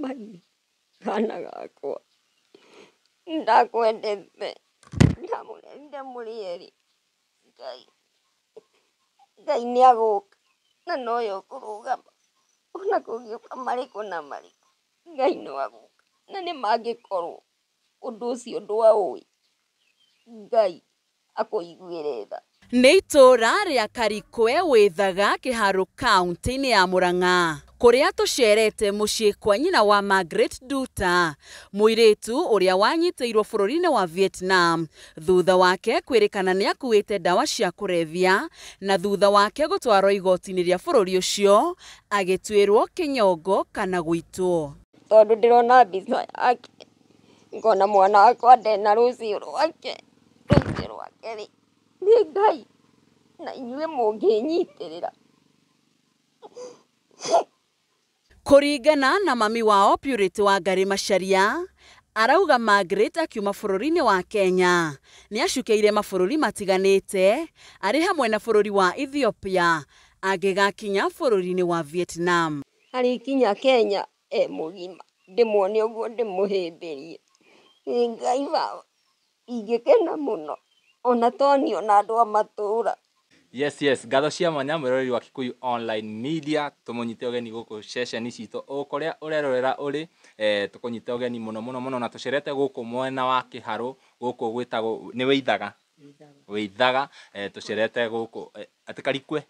Mai kana gakwa ndakwendete, ndamũrerire mũrĩ erĩ. Ngai Ngai nĩ agũka na nowe ũkũrũgama ona kũngĩũka marĩkũ na marĩkũ, Ngai no agũka na nĩ mangĩkorwo ũndũ ũcio ndwaũĩ, Ngai akũiguĩre tha. Nĩ itũũra rĩa Karikwe wĩthaga Kĩharũ kaunti-inĩ ya Murang'a kũrĩa tũcerete mũciĩ kwa nyina wa Margaret Nduta, mũirĩtu ũrĩa wanyitĩirwo bũrũri-inĩ wa Vietnam thutha wake kwĩrĩkana nĩ akuĩte ndawa cia kũrebia na thutha wake gũtwarwo igoti-inĩ rĩa bũrũri ũcio agĩtuĩrwo kĩnyongo kana gũitwo. Tondũ ndĩrona mbica yake ngona mwana wakwa ndena rũciũ rwake, rũciũ rwake rĩ nĩ Ngai na inyuĩ mũngĩnyitĩrĩra. Kũringana na mami wao Purity Wangari Macharia, arauga Margaret akiuma bũrũri-inĩ wa Kenya nĩ acukĩire mabũrũri matiganĩte arĩ hamwe na bũrũri wa Ethiopia angĩgakinya bũrũri-inĩ wa Vietnam. Arĩkinya Kenya e mũgima, ndĩmuone ũguo ndĩmũhĩmbĩrie. Ĩ Ngai baba, ingĩkena mũno ona tonio na andũ a matũũra. Yes, yes, ngatho cia mwanya mwĩroreri wa Kikuyu Online Media, tũmũnyite ũgeni gũkũ ceceni citũ o kũrĩa ũrerorera ũrĩ, tũkũnyite ũgeni mũno mũno mũno na tũcerete gũkũ mwena wa Kĩharũ gũkũ gwĩtagwo nĩ Wĩithaga, Wĩithaga, tũcerete gũkũ atĩ Karikwe,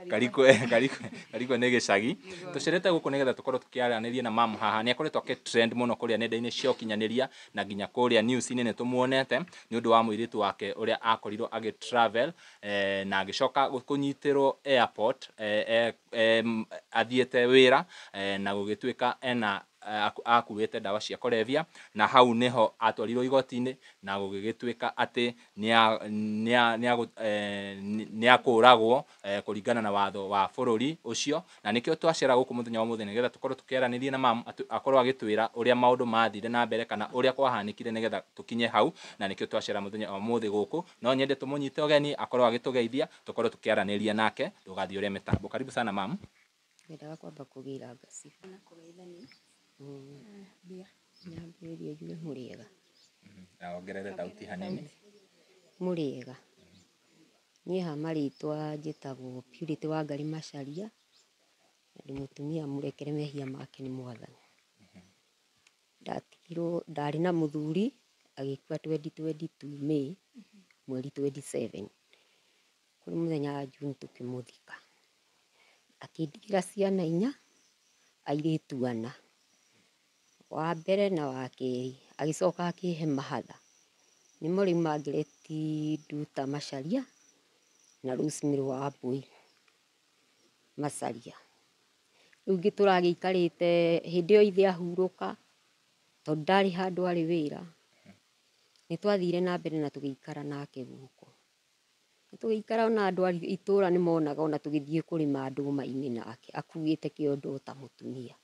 Karikwe, Karikwe, Karikwe nĩ gĩcagi. Tũcerete gũkũ nĩgetha tũkorwo tũkĩaranĩria na mamu haha. Nĩ akoretwo akĩ trend mũno kũrĩa nenda-inĩ cia ũkinyanĩria na nginya kũrĩa news-inĩ nĩ tũmuonete nĩ ũndũ wa mũirĩtu wake ũrĩa akorirwo agĩ travel na agĩcoka kũnyitĩrwo airport athiĩte wĩra na gũgĩtuĩka ena akuĩte ndawa cia kũrebia na hau nĩho atwarirwo igoti-inĩ na gũgĩgĩtuĩka atĩ nĩ akũragwo kũringana na watho wa bũrũri ũcio, na nĩkĩo twacera gũkũ mũthenya wa ũmũthĩ nĩgetha tũkorwo tũkĩaranĩria na mamu akorwo agĩtwĩra ũrĩa maũndũ mathire na mbere kana ũrĩa kwahanĩkire nĩgetha tũkinye hau, na nĩkĩo twacera mũthenya wa ũmũthĩ gũkũ. No nyende tũmũnyite ũgeni akorwo agĩtũgeithia tũkorwo tũkĩaranĩria nake, ndũgathiĩ ũrĩa mĩtambo. Karibu sana mamu. Ngwendaga kwamba kũgĩra ngaci. Nyambĩrĩrie njuge mũrĩega. Na ongerere thauti hanini. Mũrĩega. Niĩ ha marĩtwa njĩtagwo Purity Wangari Macharia, na ndĩ mũtumia mũrekere mehia make nĩ Mwathani. Ndatigirwo, ndarĩ na mũthuri agĩkua 2022 May mweri 27. Kũrĩ mũthenya wa June tũkĩmũthika. Akĩndigĩra ciana inya, airĩtu ana, wa mbere na wa kerĩ, agĩcoka akĩhe mahatha. Nĩmo rĩu Margaret Nduta Macharia na Rosemary Wambui Macharia. Rĩu ngĩtũra gĩikarĩte hĩndĩ ĩyo ithe ahurũka, tondũ ndarĩ handũ arĩ wĩra, nĩ twathire na mbere na tũgĩikara nake gũkũ. Tũgĩikara ona andũ a itũũra nĩ monaga ona tũgĩthiĩ kũrĩma ndũma-inĩ nake akuĩte kĩondo ta mũtumia.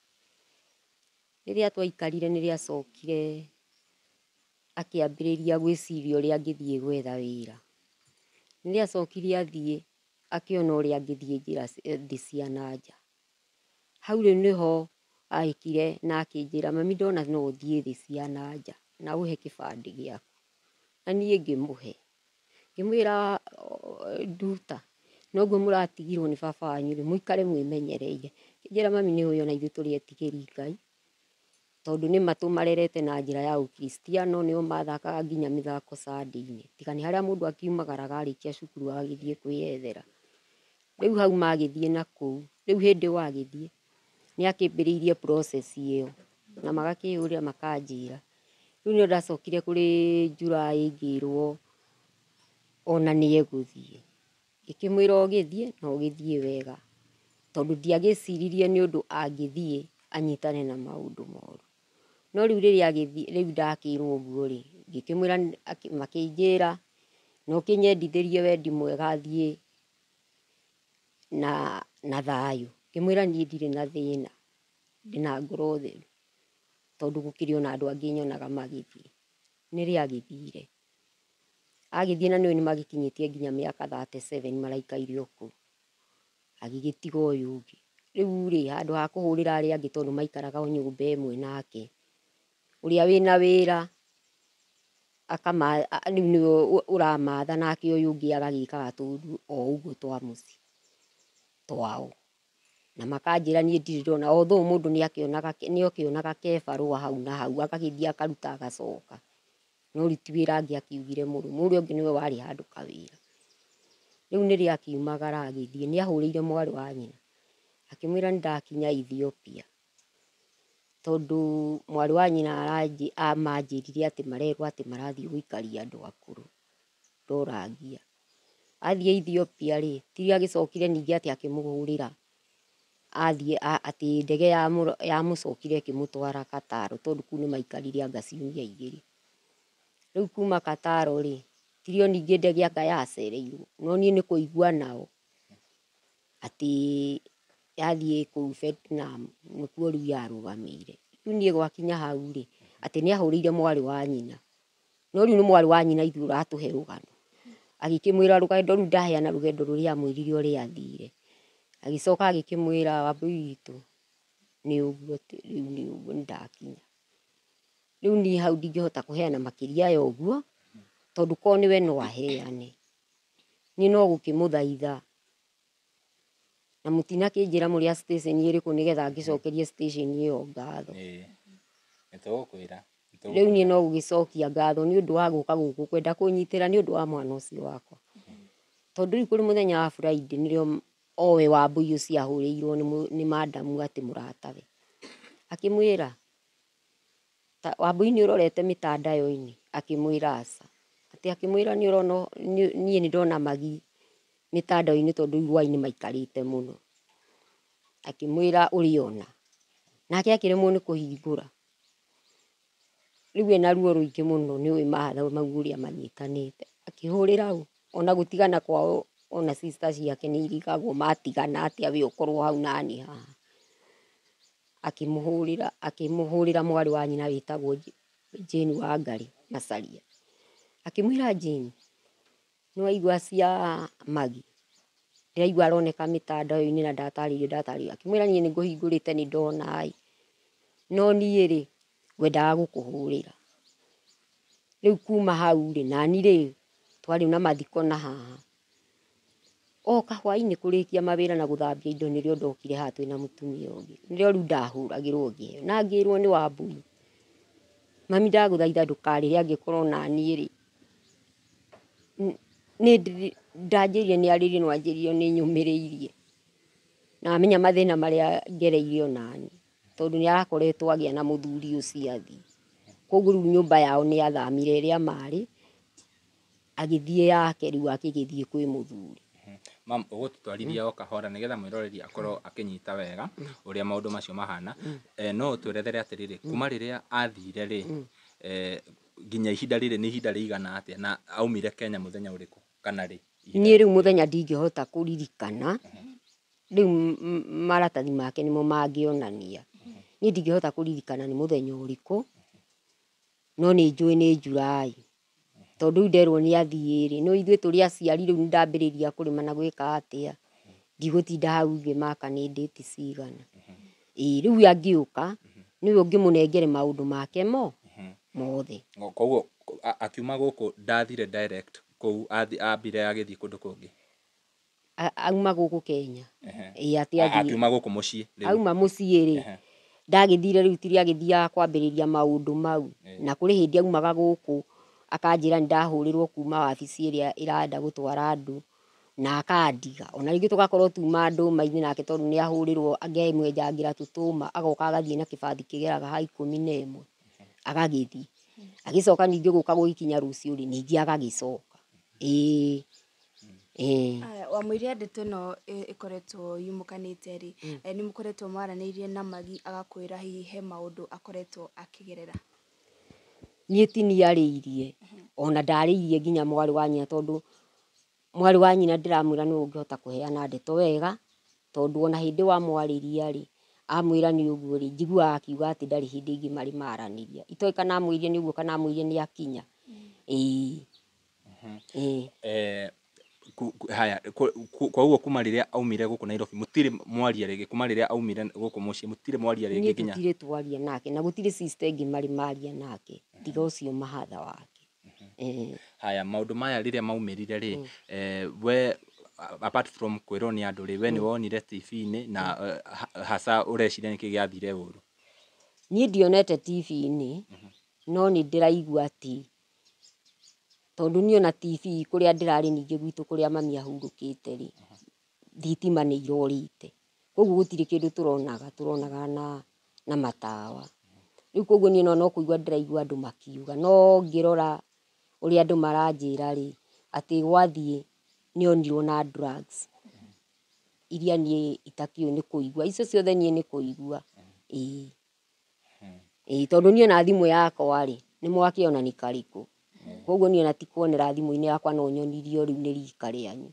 Rĩrĩa twaikarire nĩrĩo acokire akĩambĩrĩria gwĩciria ũrĩa angĩthiĩ gwetha wĩra. Rĩrĩa acokire athiĩ akĩona ũrĩa angĩthiĩ njĩra thĩ cia na nja. Hau rĩu nĩho agĩkire na akĩnjĩra, mami ndona no ũthiĩ thĩ cia na nja na ũhe kĩbandĩ gĩaku. Na niĩ ngĩmũhe. Ngĩmwĩra Nduta, noguo mũratigirwo nĩ baba wanyu rĩ, mũikare mwĩmenyereire. Akĩnjĩra mami nĩ ũĩ ona ithuĩ tũrĩ etigĩri Ngai, tondũ nĩma tũmarerete na njĩra ya ũkristiano, nĩo mathakaga nginya mĩthako Sunday-inĩ. Tiga nĩ harĩa mũndũ akiumagaraga arĩkia cukuru agagĩthiĩ kwĩyethera. Rĩu hau magĩthiĩ na kũu, rĩu hĩndĩ ĩyo agĩthiĩ, nĩ akĩambĩrĩirie process ĩyo na magakĩhũrĩra makanjĩra. Rĩu nĩrĩo ndacokire kũrĩ July ngĩrwo ona nĩ egũthiĩ. Ngĩkĩmwĩra ũgĩthiĩ na ũgĩthiĩ wega, tondũ ndiagĩciririe nĩ ũndũ angĩthiĩ anyitane na maũndũ moru. No rĩu rĩrĩa agĩthiĩ, rĩu ndakĩrwo ũguo rĩ, ngĩkĩmwĩra, makĩnjĩra na ũkĩnyendithĩrie wendi mwega thiĩ na thayũ. Ngĩmwĩra niĩ ndirĩ na thĩna, ndĩna ngoro theru, tondũ gũkĩrĩ ona andũ angĩ nyonaga magĩthiĩ. Nĩrĩo agĩthire. Agĩthiĩ na nĩũĩ nĩmagĩkinyĩtie nginya mĩaka 37 maraikaire o kũu. Agĩgĩtiga ũyũ ũngĩ. Rĩu rĩ, handũ ha kũhũrĩra arĩa angĩ tondũ maikaraga o nyũmba ĩmwe nake, ũrĩa wĩna wĩra rĩu nĩwe ũramatha, nake ũyũ ũngĩ agagĩkaga tũũndũ o ũguo twa mũciĩ twao. Na makanjĩra niĩ ndirĩ ndona, although mũndũ nĩakĩonaga kebarũa hau na hau, agagĩthiĩ akaruta agacoka. No rĩu ti wĩra angĩakiugire mũrũme, ũrĩa ũngĩ nĩwe warĩ handũ kawĩra. Rĩu nĩrĩo akiumagara agĩthiĩ, nĩahũrĩire mwarĩ wa nyina, akĩmwĩra nĩndakinya Ethiopia, tondũ mwarĩ wa nyina amanjĩrire atĩ marerwo atĩ marathiĩ gũikaria andũ akũrũ, ndorangia. Athiĩ Ethiopia rĩ, ti agĩcokire ningĩ atĩ akĩmũhũrĩra, athiĩ atĩ ndege yamũcokire ĩkĩmũtwara Qatar, tondũ kũu nĩmaikarire anga ciumia igĩrĩ. Rĩu kuma Qatar rĩ, tirio ningĩ ndege anga yacereirwo, no niĩ nĩ kũigua nao atĩ yathiĩ kũu Vietnam nĩkuo rĩu yarũgamĩire. Rĩu niĩ gwakinya hau rĩ, atĩ nĩahũrĩire mwarĩ wa nyina, no rĩu nĩ mwarĩ wa nyina ithuĩ ũratũhe rũgano. Agĩkĩmwĩra rũgendo rũu ndaheana rũgendo rũrĩa amwĩrire ũrĩa athire. Agĩcoka agĩkĩmwĩra Wambũi witũ nĩ ũguo rĩu nĩ ũguo nĩndakinya. Rĩu niĩ hau ndingĩhota kũheana makĩria ya ũguo, tondũ korwo nĩwe no aheane. Niĩ no gũkĩmũthaitha, na mũtinakĩnjĩra mũrĩ a station ĩrĩkũ nĩgetha ngĩcokerie station ĩyo ngatho. Nĩtũgũkwĩra. Rĩu niĩ no gũgĩcokia ngatho nĩ ũndũ wa gũka gũkũ kwenda kũnyitĩra nĩ ũndũ wa mwana ũcio wakwa. Tondũ rĩu kũrĩ mũthenya wa Friday nĩrĩo owe Wambũi ũcio ahũrĩirwo nĩ madamu atĩ mũratawe. Akĩmwĩra, Wambũi nĩ ũrorete mĩtandao-inĩ? Akĩmwĩra aca. Atĩ akĩmwĩra nĩ ũrona niĩ nĩ ndona magi mĩtandao-inĩ tondũ rĩu rwainĩ maikarĩte mũno. Akĩmwĩra ũrĩona. Nake akĩremwo nĩ kũhingũra. Rĩu ena ruo rũingĩ mũno nĩũĩ mahatha mau ũrĩa manyitanĩte. Akĩhũrĩra ũ, ona gũtigana kwao ona sister ciake nĩ irigagwo matigana atĩa we ũkorwo hau nani haha. Akĩmũhũrĩra mwarĩ wa nyina wĩtagwo Jane Wangari Macharia. Akĩmwĩra Jane, nĩwaigua cia Magi? Ndĩraigua aroneka mĩtandao-inĩ na ndatarĩirio. Akĩmwĩra niĩ nĩngũhingũrĩte nĩndona ĩ, no niĩ rĩ, ngwendaga gũkũhũrĩra. Rĩu kuma hau rĩ, nani rĩ, twarĩ na mathiko na haha. Oka hwainĩ kũrĩkia mawĩra na gũthambia indo nĩrĩo ndokire haha twĩna mũtumia ũngĩ. Nĩrĩo rĩu ndahũragĩrwo ngĩheo na ngĩrwo nĩ Wambũi, mami ndagũthaitha ndũkarĩre angĩkorwo naniĩ rĩ, ndanjĩrire nĩ arĩrire no anjĩrire nĩ nyũmĩrĩirie. Na amenya mathĩna marĩa ngereire onani, tondũ nĩ arakoretwo agĩa na mũthuri ũcio athiĩ. Koguo rĩu nyũmba yao nĩ athamire ĩrĩa marĩ, agĩthiĩ yake rĩu akĩgĩthiĩ kwĩ mũthuri. Mam, ũgũtũtwarithia o kahora nĩgetha mwĩroreri akorwo akĩnyita wega ũrĩa maũndũ macio mahana. No ũtwerethere atĩrĩrĩ, kuma rĩrĩa athire rĩ, nginya ihinda rĩrĩ nĩ ihinda rĩigana atĩa, na aumire Kenya mũthenya ũrĩkũ kana rĩ? Niĩ rĩu mũthenya ndingĩhota kũririkana, rĩu maratathi make nĩmo mangĩonania. Niĩ ndingĩhota kũririkana nĩ mũthenya ũrĩkũ, no nĩ njũĩ nĩ July. Tondũ rĩu nderwo nĩ athiĩ rĩ, no ithuĩ tũrĩ aciari rĩu nĩndambĩrĩria kũrĩma na gwĩka atĩa, ndigũtinda hau ngĩmaka nĩ ndĩti cigana. Ĩĩ rĩu angĩũka, nĩwe ũngĩmũnengere maũndũ make mothe. Koguo akiuma gũkũ ndathire direct kũu, ambire agĩthiĩ kũndũ kũngĩ. Auma gũkũ Kenya. Ĩĩ atĩ athiĩ. Akiuma gũkũ mũciĩ rĩu. Auma mũciĩ rĩ, ndagĩthire rĩu tiri agĩthiaga kwambĩrĩria maũndũ mau. Na kũrĩ hĩndĩ aumaga gũkũ akanjĩra nĩndahũrĩrwo kuma wabici ĩrĩa ĩrenda gũtwara andũ, na akandiga. Ona rĩngĩ tũgakorwo tuma ndũma-inĩ nake tondũ nĩahũrĩrwo akemwenjangĩra tũtũma, agoka agathiĩ na kĩbathi kĩgeraga ha 11, agagĩthiĩ. Agĩcoka ningĩ gũka gũgĩkinya rũciũ rĩ, ningĩ agagĩcoka. Ĩĩ. Ĩĩ. Wamũiria ndeto ĩno ĩkoretwo yumũkanĩte rĩ, nĩ mũkoretwo mwaranĩirie na Magi agakwĩra hihi he maũndũ akoretwo akĩgerera? Niĩ ti niĩ arĩirie, ona ndarĩirie nginya mwarĩ wa nyina, tondũ mwarĩ wa nyina ndĩramwĩra nĩwe ũngĩhota kũheana ndeto wega, tondũ ona hĩndĩ wamwarĩria rĩ, amwĩra nĩ ũguo rĩ, njiguaga akiuga atĩ ndarĩ hĩndĩ ĩngĩ marĩ maranĩria. Itoĩ kana amwĩrire nĩ ũguo kana amwĩrire nĩ akinya. Ĩĩ. Ĩĩ. Haya, kwa ũguo kuma rĩrĩa aumire gũkũ Nairobi mũtirĩ mwaria rĩngĩ, kuma rĩrĩa aumire gũkũ mũciĩ mũtirĩ mwaria rĩngĩ Niĩ nginya? Tũtirĩ twaria nake, na gũtirĩ sister ĩngĩ marĩ maria nake tiga ũcio mahatha wake. Haya, maũndũ maya rĩrĩa maumĩrire rĩ, we apart from kwĩrwo nĩ andũ rĩ, we nĩ wonire TV-inĩ na hasa ũreciria nĩkĩ gĩathire ũru? Niĩ ndionete TV-inĩ, no nĩ ndĩraigua atĩ tondũ niĩ ona TV kũrĩa ndĩrarĩ, ningĩ gwitũ kũrĩa mami ahurũkĩte rĩ, thitima nĩ irorĩte, koguo gũtirĩ kĩndũ tũronaga, tũronaga na matawa. Rĩu koguo niĩ no kũigua ndĩraigua andũ makiuga, no ngĩrora ũrĩa andũ maranjĩra rĩ, atĩ gwathiĩ nĩ onirwo na drugs iria niĩ itakĩũĩ, nĩ kũigua icio ciothe, niĩ nĩ kũigua, ĩĩ ĩĩ, tondũ niĩ ona thimũ yakwa rĩ, nĩ mwakĩona nĩ karĩkũ, koguo niĩ ona ti kuonera thimũ-inĩ yakwa, no nyonirio rĩu nĩ rika rĩanyu,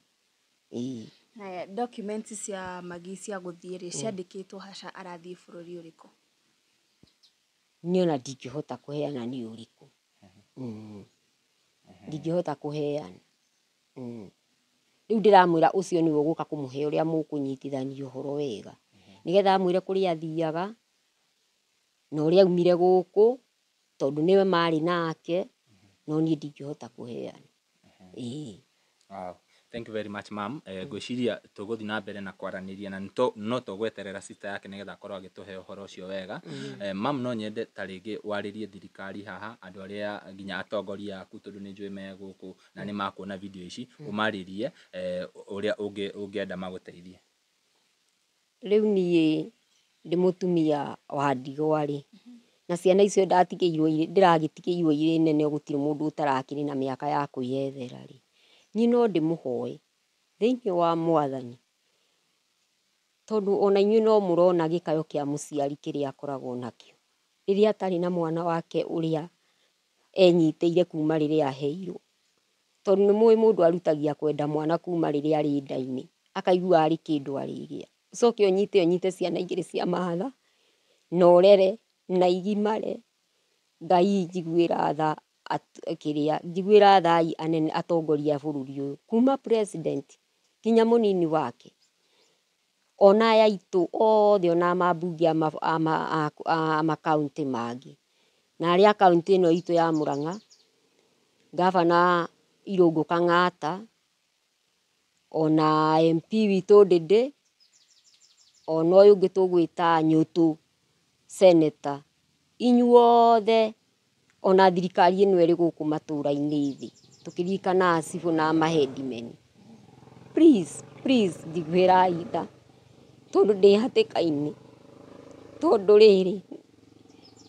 ĩĩ. Haya, documents cia Magi cia gũthiĩ rĩ, ciandĩkĩtwo haca arathiĩ bũrũri ũrĩkũ? Niĩ ona ndingĩhota kũheana nĩ ũrĩkũ. Ndingĩhota kũheana. Rĩu ndĩramwĩra ũcio nĩwe ũgũka kũmũhe ũrĩa mũkũnyitithania ũhoro wega, nĩgetha amwĩre kũrĩa athiaga na ũrĩa aumire gũkũ, tondũ nĩwe marĩ nake, no niĩ ndingĩhota kũheana, ĩĩ. Wow. Thank you very much, ma'am. Ngwĩciria tũgũthiĩ na mbere na kwaranĩria na no tũgweterera sister yake nĩgetha akorwo agĩtũhe ũhoro ũcio wega. Ma'am, no nyende ta rĩngĩ warĩrie thirikari haha, andũ arĩa nginya atongoria aku, tondũ nĩ njũĩ me gũkũ na nĩ makuona video ici, ũmarĩrie ũrĩa ũngĩenda magũteithie. Rĩu niĩ ndĩ mũtumia wa ndigwa rĩ, na ciana icio ndatigĩirwo ndĩragĩtigĩirwo irĩ nene, gũtirĩ mũndũ ũtarakĩrĩ na mĩaka ya kwĩyethera rĩ, niĩ no ndĩmũhoe thĩinĩ wa Mwathani, tondũ ona inyuĩ no mũrona gĩkayo kĩa mũciari kĩrĩa akoragwo nakĩo rĩrĩa atarĩ na mwana wake ũrĩa enyitĩire kuma rĩrĩa aheirwo, tondũ nĩ mũĩ mũndũ arutagia kwenda mwana kuma rĩrĩa arĩ nda-inĩ, akaigua arĩ kĩndũ arĩgĩa, ũcoke ũnyite ũnyite ciana igĩrĩ cia mahatha na ũrere na igimare. Ngai njiguĩra tha, kĩrĩa njiguĩra tha anene atongoria a bũrũri ũyũ, kuma president nginya mũnini wake, ona aya aitũ othe, ona mambunge a makaũntĩ mangĩ, na arĩa a kaũntĩ ĩno itũ ya Mũrang'a, ngabana Irũngũ Kang'ata, ona MP witũ Ndĩndĩ, ona ũyũ ũngĩ tũgwĩta Nyũtũ senator, inyuothe, ona thirikari ĩno ĩrĩ gũkũ matũra-inĩ thĩ, tũkĩririkanaga cibũ na maheadmen, please please, njiguĩrai tha, tondũ ndĩ hatĩka-inĩ, tondũ rĩrĩ,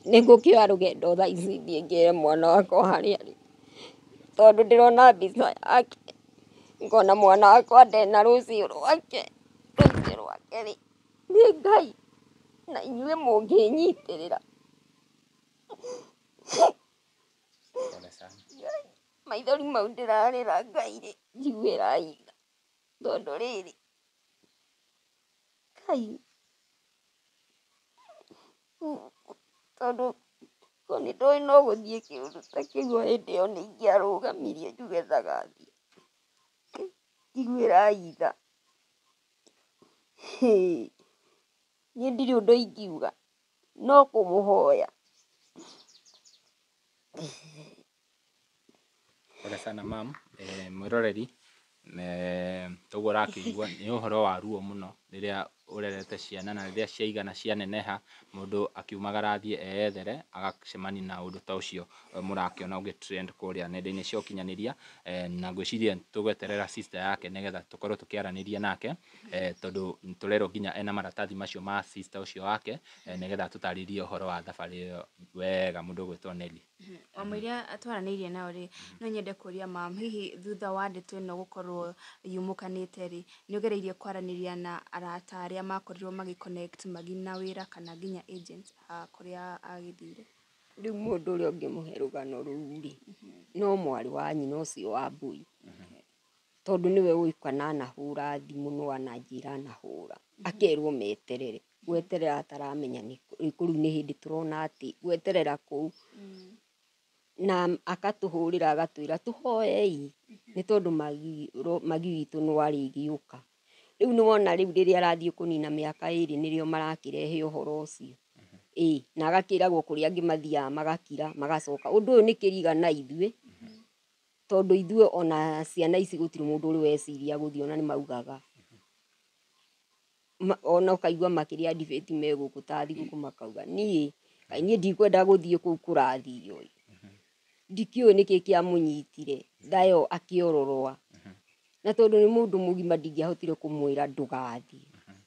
nĩ ngũkĩoya rũgendo thaa ici thiĩ ngere mwana wakwa harĩa arĩ, tondũ ndĩrona mbica yake ngona mwana wakwa ndena rũciũ rwake, rũciũ rwake rĩ, nĩ Ngai na inyuĩ mũngĩnyitĩrĩra. Pole sana. Maithori mau ndĩrarĩra, Ngai rĩ, njiguĩrai tha, tondũ rĩrĩ, Ngai, tondũ korwo nĩ ndoĩ no gũthiĩ kĩũndũ ta kĩu, o hĩndĩ ĩyo nĩ ingĩarũgamirie njuge ndagathiĩ. Njiguĩrai tha. Niĩ ndirĩ ũndũ ingiuga no kũmũhoya. Pole sana, ma'am. Mwĩroreri, toguo ũrakĩigua nĩ ũhoro wa ruo mũno rĩrĩa ũrerete ciana na rĩrĩa ciaigana cianeneha, mũndũ akiumagara athiĩ eyethere agacemania na ũndũ ta ũcio mũrakĩona ũgĩ trend kũrĩa nenda-inĩ cia ũkinyanĩria. Na ngwĩciria tũgweterera sister yake nĩgetha tũkorwo tũkĩaranĩria nake, tondũ tũrerwo nginya ena maratathi macio ma sister ũcio wake, nĩgetha atũtarĩrie ũhoro wa thabarĩ ĩyo wega, mũndũ ũgwĩtwo Nelly. O mũiria twaranĩirie nao rĩ, no nyende kũria mam, hihi thutha wa ndeto ĩno gũkorwo yumũkanĩte rĩ, nĩ ũgereirie kwaranĩria na arata arĩa makorirwo magĩ connect Magi na wĩra kana nginya agents a kũrĩa agĩthire? Rĩu mũndũ ũrĩa ũngĩmũhe rũgano rũu rĩ, no mwarĩ wa nyina ũcio wa Mbui, tondũ nĩwe ũĩ kana anahũra thimũ, no ananjĩra anahũra akerwo meterere, gweterera ataramenya nĩ kũu. Rĩu nĩ hĩndĩ tũrona atĩ gweterera kũu Na akatũhũrĩra agatwĩra tũhoei nĩ tondũ magi witũ no arĩgĩũka. Rĩu nĩwona rĩu rĩrĩa arathiĩ kũnina mĩaka 2 nĩrĩo marakĩrehe ũhoro ũcio. Ĩĩ na agakĩragwo kũrĩa angĩ mathiaga magakira magacoka. Ũndũ ũyũ nĩ kĩriga na ithuĩ tondũ ithuĩ ona ciana ici gũtirĩ mũndũ ũrĩ weciria gũthiĩ ona nĩ maugaga. Ona ũkaigua makĩrĩa debate me gũkũ ta thigũkũ makauga niĩ kaĩ niĩ ndikwenda gũthiĩ kũu kũrathio ĩ. Ndikĩũĩ nĩkĩ kĩamũnyitire thayo akĩororoa. Na tondũ nĩ mũndũ mũgima ndingĩahotire kũmwĩra ndũgathiĩ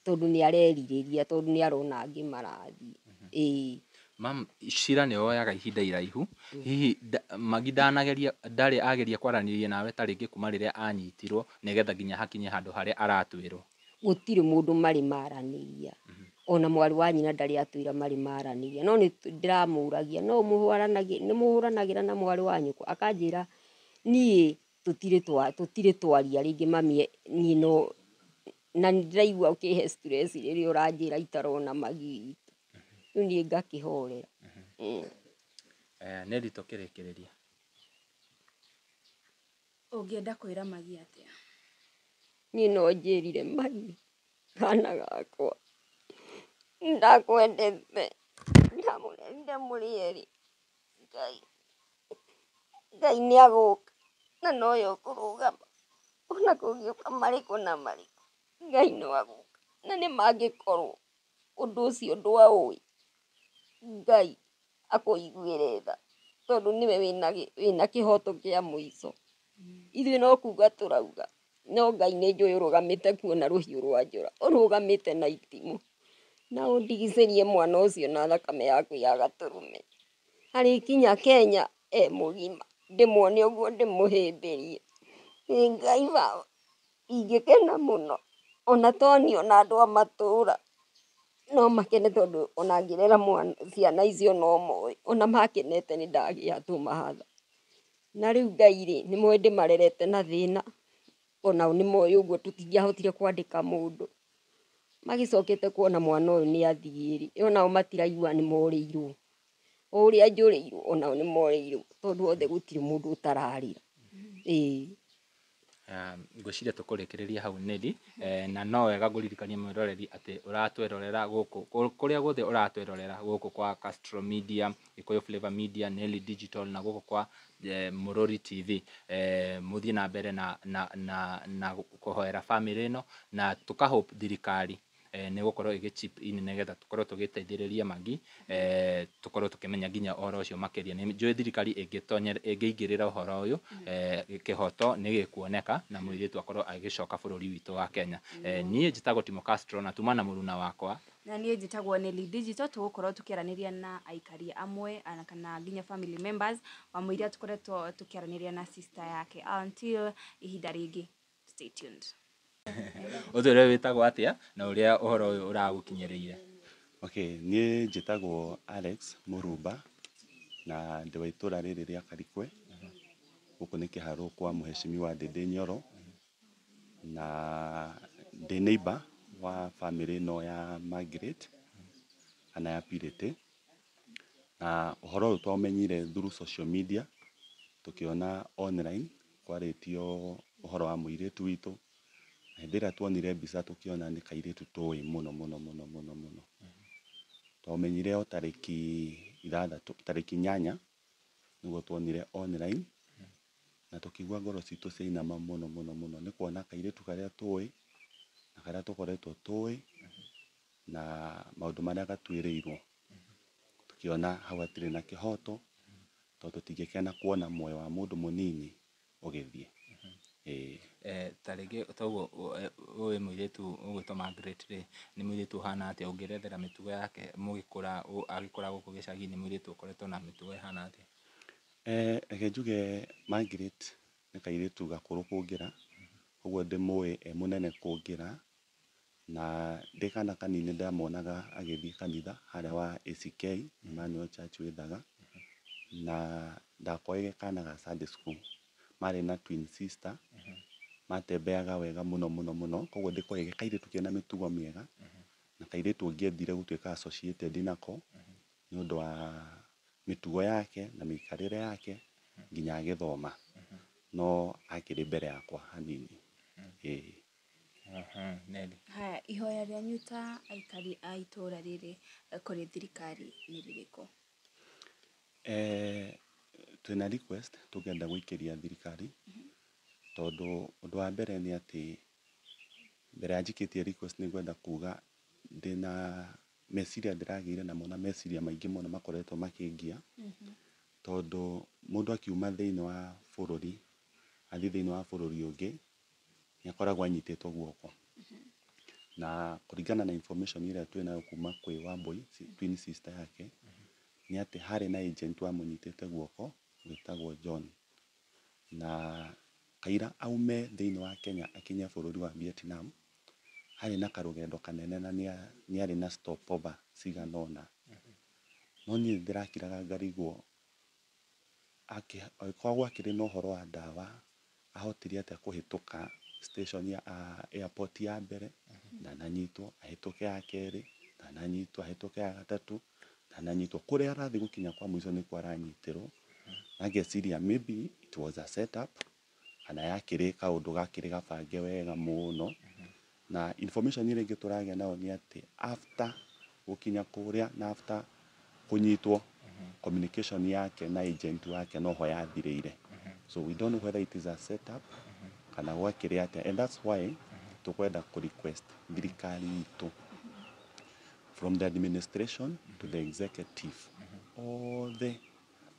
tondũ nĩ arerirĩria tondũ nĩ arona angĩ marathiĩ. Ĩĩ. Mam, cira nĩ woyaga ihinda iraihu. Hihi Magi ndanageria ndarĩ ageria kwaranĩria nawe ta rĩngĩ kuma rĩrĩa anyitirwo nĩgetha nginya hakinye handũ harĩa aratuĩrwo? Gũtirĩ mũndũ marĩ maranĩria. Ona mwarĩ wa nyina ndarĩ atwĩra marĩ maranĩria. No nĩ ndĩramũragia no nĩ mũhũranagĩra na mwarĩ wa nyũkwa? Akanjĩra niĩ tũtirĩ twaria rĩngĩ mami niĩ no na nĩ ndĩraigua ũkĩhe stress rĩrĩa ũranjĩra itarona magi witũ. Rĩu niĩ ngakĩhorera. Nelly tũkĩrĩkĩrĩria. Ũngĩenda kwĩra Magi atĩa? Niĩ no njĩrire Magi kana gakwa ndakwendete ndamũrerire mũrĩ erĩ. Ngai nĩ agũka na nowe ũkũrũgama ona kũngĩũka marĩkũ na marĩkũ Ngai no agũka na nĩ mangĩkorwo ũndũ ũcio ndwaũĩ Ngai akũiguĩre tha tondũ nĩwe wĩna kĩhoto kĩa mũico. Ithuĩ no kuga tũrauga no Ngai nĩ njũĩ ũrũgamĩte kuo na rũhiũ rwa njora ũrũgamĩte na itimũ na ũndigicĩrie mwana ũcio na thakame yaku ya gatũrũme. Arĩkinya Kenya e mũgima ndĩmuone ũguo ndĩmũhĩmbĩrie. Ĩ Ngai baba ingĩkena mũno ona toni ona andũ a matũra no makene tondũ ona ngĩrera mwana ciana icio no moĩ ona makenete nĩ ndagĩa tũmahatha. Na rĩu Ngai rĩ nĩ moĩ ndĩmarerete na thĩna onao nĩ moĩ ũguo tũtingĩahotire kwandĩka mũndũ. Magĩcokete kuona mwana ũyũ nĩ athiĩ rĩ onao matiraigua nĩ morĩirwo. O ũrĩa njũrĩirwo onao nĩ morĩirwo tondũ othe gũtirĩ mũndũ ũtararĩra. Ĩĩ. Ngwĩciria tũkũrĩkĩrĩria hau Nelly, na no wega ngũririkanie mwĩroreri atĩ ũratwĩrorera gũkũ kũrĩa guothe ũratwĩrorera gũkũ kwa Castro Media, Gĩkũyũ Flavor Media, Nelly Digital na gũkũ kwa Mũrũri TV. Mũthiĩ na mbere na kũhoera famĩlĩ ĩno na tũka hope thirikari nĩ gũkorwo ĩgĩ chip in nĩgetha tũkorwo tũgĩteithĩrĩria Magi, tũkorwo tũkĩmenya nginya ũhoro ũcio makĩria. Nĩ njũĩ thirikari ĩngĩingĩrĩra ũhoro ũyũ, kĩhoto nĩ gĩkuoneka na mũirĩtu akorwo agĩcoka bũrũri witũ wa Kenya. Niĩ njĩtagwo Timo Castro na tuma na mũruna wakwa. Na niĩ njĩtagwo Nelly Digital tũgũkorwo tũkĩaranĩria na aikari amwe kana nginya family members wa mũiria tũkoretwo tũkĩaranĩria na sister yake until ihinda rĩngĩ. Stay tuned. Ũtwĩre wĩtagwo atĩa na ũrĩa ũhoro ũyũ ũragũkinyĩrĩire. Okay, niĩ njĩtagwo Alex Mũrumba na ndĩ wa itũra rĩrĩ rĩa Karikwe. Gũkũ nĩ kĩharũ kwa mũheshimiwa Ndĩndĩ Nyoro na ndĩ neighbor wa famĩlĩ ĩno ya Margaret kana ya Purity. Na ũhoro ũyũ twaũmenyire through social media tũkĩona online kwarĩtio ũhoro wa mũirĩtu witũ. Na hĩndĩ ĩrĩa tuonire mbica tũkĩona nĩ kairĩtu tũĩ mũno mũno mũno mũno mũno. Twamenyire o tarĩki 6, tarĩki 8 nĩguo tuonire online na tũkĩigua ngoro citũ ciainama mũno mũno mũno nĩ kuona kairĩtu karĩa tũĩ na karĩa tũkoretwo tũĩ na maũndũ marĩa gatuĩrĩirwo. Tũkĩona hau hatirĩ na kĩhoto tondũ tũtingĩkena kuona muoyo wa mũndũ mũnini ũgĩthiĩ. Ĩĩ. Ta rĩngĩ toguo ũĩ mũirĩtu ũgwĩtwo Margaret rĩ, nĩ mũirĩtu ũhana atĩa ũngĩerethera mĩtugo yake mũgĩkũra agĩkũra gũkũ gĩcagi-inĩ nĩ mũirĩtu ũkoretwo na mĩtugo ĩhana atĩa? Reke njuge Margaret nĩ kairĩtu gakũrũ kũngĩra, ũguo ndĩmũĩ e mũnene kũngĩra na ndĩ kana kanini ndamuonaga agĩthiĩ kanitha harĩa wa ACK Emmanuel Church Wĩthaga na ndakorire kana ga Sunday school marĩ na twin sister matembeaga wega mũno mũno mũno koguo ndĩkoĩ kairĩtu kena mĩtugo mĩega na kairĩtu ũngĩendire gũtuĩka associated nako nĩ ũndũ wa mĩtugo yake na mĩikarĩre yake nginya agĩthoma, no akĩrĩ mbere yakwa hanini. Ĩĩ. Nelly. Haya, ihoya rĩanyu ta aikari a itũra rĩrĩ kũrĩ thirikari nĩ rĩrĩkũ? Twĩna request tũngĩenda gũikĩria thirikari, tondũ ũndũ wa mbere nĩ atĩ mbere ya njikĩtie request nĩ ngwenda kuga ndĩna meciria ndĩragĩire namo na meciria maingĩ mũno makoretwo makĩngia, tondũ mũndũ akiuma thĩinĩ wa bũrũri athiĩ thĩinĩ wa bũrũri ũngĩ nĩ akoragwo anyitĩtwo guoko, na kũringana na information ĩrĩa twĩnayo kuma kwĩ Wambui, twin sister yake, nĩ atĩ harĩ na agent wamũnyitĩte guoko wĩtagwo John, na kaira aume thĩinĩ wa Kenya akinye bũrũri wa Vietnam harĩ na karũgendo kanene na nĩ arĩ na stopover cigana ũna. No niĩ ndĩrakiraga ngarigwo angĩkorwo gwakĩrĩ na ũhoro wa ndawa, ahotire atĩa kũhĩtũka station ya airport ya mbere ndananyitwo, ahĩtũke ya kerĩ ndananyitwo, ahĩtũke ya gatatũ ndananyitwo, kũrĩa arathiĩ gũkinya kwa mũico nĩkuo aranyitĩrwo. Na ngeciria maybe it was a setup kana yakĩrĩ kaũndũ gakĩrĩ gabange wega mũno. Na information ĩrĩa ĩngĩ tũragĩa nayo nĩ atĩ after gũkinya kũrĩa na after kũnyitwo, communication yake na agent wake noho yathirĩire. So we don't know whether it is a setup kana gwakĩrĩ atĩa, and that's why tũkwenda kũ request thirikari itũ from the administration to the executive othe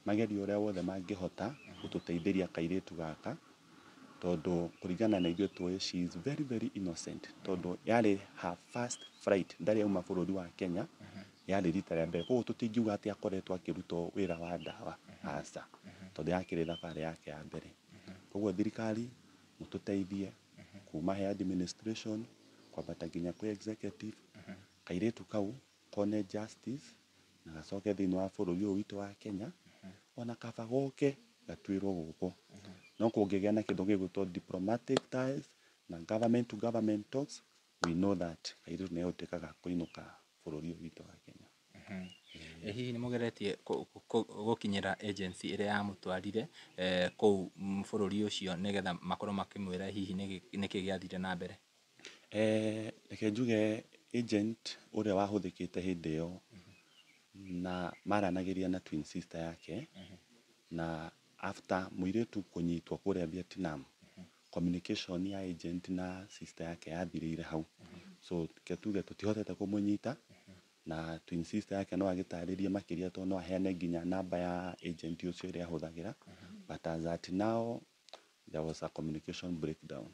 magerie ũrĩa wothe mangĩhota gũtũteithĩria kairĩtu gaka, tondũ kũringana na ithuĩ tũĩ she is very very innocent, tondũ yarĩ her first flight, ndarĩ auma bũrũri wa Kenya, yarĩ rita rĩa mbere, koguo tũtingiuga atĩ akoretwo akĩruta wĩra wa ndawa, aca, tondũ yakĩrĩ thabarĩ yake ya mbere. Koguo thirikari mũtũteithie kuma he administration kwambata nginya kwĩ executive, kairĩtu kau kone justice na gacoke thĩinĩ wa bũrũri ũyũ witũ wa Kenya, ona kaba goke gatuĩrwo gũkũ. No kũngĩgĩa na kĩndũ gĩgwĩtwo diplomatic ties na government to government talks, we know that kairĩtu nĩ egũtuĩka ga kũinũka bũrũri ũyũ witũ wa Kenya. Ĩ hihi nĩ mũgeretie gũkinyĩra agency ĩrĩa yamũtwarire kũu bũrũri ũcio nĩgetha makorwo makĩmwĩra hihi nĩkĩ gĩathire na mbere? Reke njuge agent ũrĩa wahũthĩkĩte hĩndĩ ĩyo na maranagĩria na twin sister yake, na after mũirĩtu kũnyitwo kũrĩa Vietnam, communication ya agent na sister yake yathirĩire hau. So reke tuge tũtihotete kũmũnyita, na twin sister yake no agĩtarĩrie makĩria tondũ no aheane nginya namba ya agent ũcio ĩrĩa ahũthagĩra, but as at now there was a communication breakdown.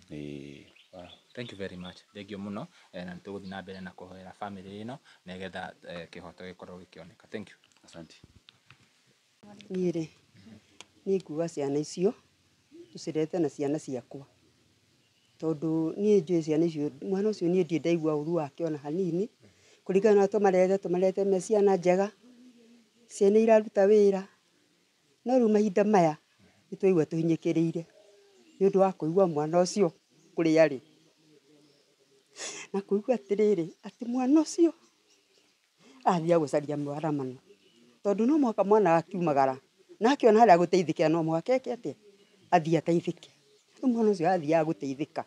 Ĩĩ. Wow. Thank you very much. Thank you mũno, na nĩ tũgũthiĩ na mbere na kũhoera family ĩno nĩgetha kĩhoto gĩkorwo gĩkĩoneka. Thank you. Asante. Niĩ rĩ, niĩ nguga ciana icio tũcirete na ciana ciakwa, tondũ niĩ njũĩ ciana icio, mwana ũcio niĩ ndirĩ ndaigua ũru wake ona hanini, kũringana na ũrĩa tũmarerete, tũmarerete me ciana njega, ciana iraruta wĩra, no rĩu mahinda maya nĩ twaigua tũhinyĩkĩrĩire nĩ ũndũ wa kũigua mwana ũcio kũrĩa arĩ, na kũigua atĩrĩrĩ, atĩ mwana ũcio athiaga gũcaria mwaramano, tondũ no mũhaka mwana akiumagara na akĩona harĩa agũteithĩkĩra no mũhaka eke atĩa, athiĩ ateithĩke. Rĩu mwana ũcio athiaga gũteithĩka,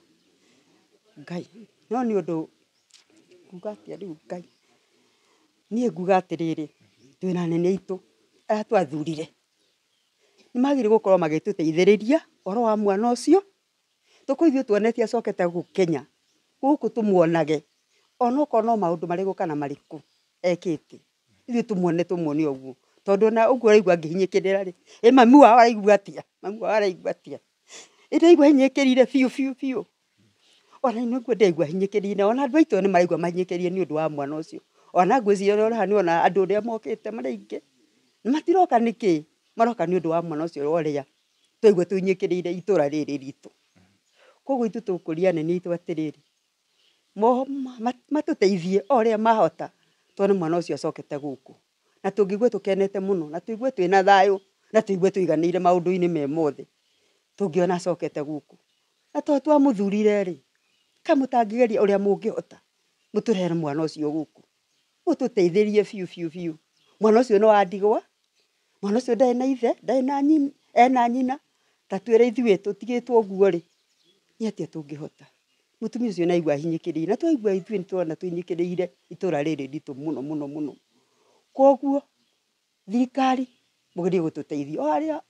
Ngai, no nĩ ũndũ nguga atĩa rĩu Ngai, niĩ nguga atĩrĩrĩ, twĩna anene aitũ arĩa twathurire, nĩ magĩrĩirwo gũkorwo magĩtũteithĩrĩria ũhoro wa mwana ũcio, tũkorwo ithuĩ tuonete acokete gũkũ Kenya, gũkũ tũmuonage, onokorwo no maũndũ marĩkũ kana marĩkũ ekĩte, ithuĩ tũmuone tũmuone ũguo, tondũ ona ũguo ũraigua ngĩhinyĩkĩrĩra rĩ, ĩ mami wao araigua atĩa, mami wao araigua atĩa, ĩ ndĩraigua hinyĩkĩrĩire biũ biũ biũ, ona nĩguo ndĩraigua hinyĩkĩrĩire, ona andũ a itũra nĩ maraigua mahinyĩkĩrĩire nĩ ũndũ wa mwana ũcio, ona ngwĩciria ũrĩa ũrona nĩ ona andũ ũrĩa mokĩte marĩ aingĩ, matiroka nĩkĩ, maroka nĩ ũndũ wa mwana ũcio ũrĩa twaigua tũhinyĩkĩrĩire itũra rĩrĩ ritũ. Koguo ithuĩ tũkũria anene aitũ atĩrĩrĩ, matũteithie o ũrĩa mahota tuone mwana ũcio acokete gũkũ, na tũngĩigua tũkenete mũno, na tũigue twĩna thayũ, na tũigue tũiganĩire maũndũ-inĩ me mothe, tũngĩona acokete gũkũ. Na tondũ twamũthurire rĩ, kaĩ mũtangĩgeria ũrĩa mũngĩhota mũtũrehere mwana ũcio gũkũ, mũtũteithĩrĩrie biũ biũ biũ. Mwana ũcio nĩ wa ndigwa, Mwana ũcio ndarĩ na ithe, ndarĩ na nyina, ena nyina, ta twĩre ithuĩ tũtigĩtwo ũguo rĩ, nĩ atĩa tũngĩhota? Mũtumia ũcio nĩ aigua ahinyĩkĩrĩire, na twaigua ithuĩ nĩ tũrona tũhinyĩkĩrĩire itũra rĩrĩ ritũ mũno mũno mũno. Koguo thirikari mũgerie gũtũteithia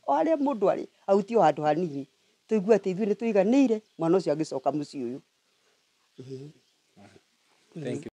o harĩa mũndũ arĩ, ahutie o handũ hanini, tũigue atĩ ithuĩ nĩ tũiganĩire, mwana ũcio angĩcoka mũciĩ ũyũ. Thank you.